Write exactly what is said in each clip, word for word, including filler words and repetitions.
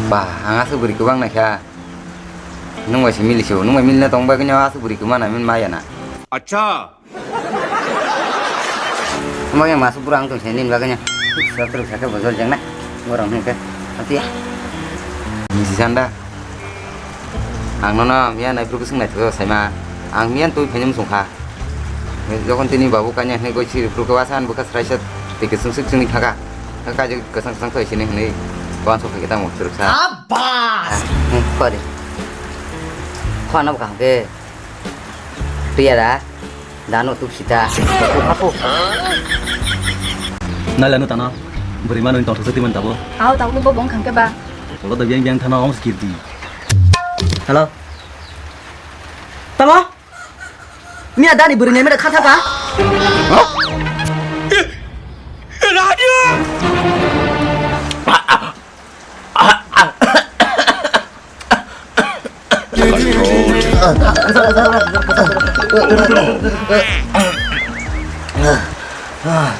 Ba, ang aswk bwrwi kwbang naikha. Nwng bai se mili se o, nwng bai mili na tong bagwi no aswk bwrwi kwma na min maya na. Acha. Omo yang masuk pura ang tong se nini bagwi no. Sotro saka bojol jeng na. Borok hwnkhe. Atiya. Misi sanda. Ang nono miya nai phuru swng naithok saima. Ang miya twi phainai muchung kha. Jokon tini babu kanya hwnwi goi siri phuru khe wasan bwkha sraisa twi kwchwng swk chwngwi thaka. Kha kaijak kwchang kwchang thai sini hwnwi wansok phai khe tamo chwrwksa. Abas! Hmm, kori. Khwano bwkha hwnkhe. Priya da. Dano tup sita. Hapu, hapu. Nalanu tano. Bwrwi mano tong thoksa timan tabo. Aw, tabo bo bong khangke ba. Ulo da biang biang thano ong skirdi. Hello. Tamo? Mia dani bwrwi nemeda khatha ka?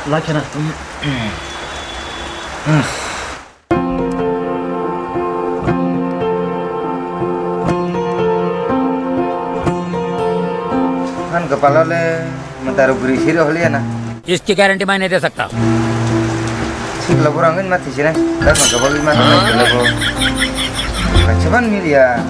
Lakhena. Kan kepala le mentaro guri siri holi ya na. इसकी गारंटी मैं नहीं दे सकता। Sikla borang in mati sini. Kan kepala ma holi ya na. Kachiban mili ya.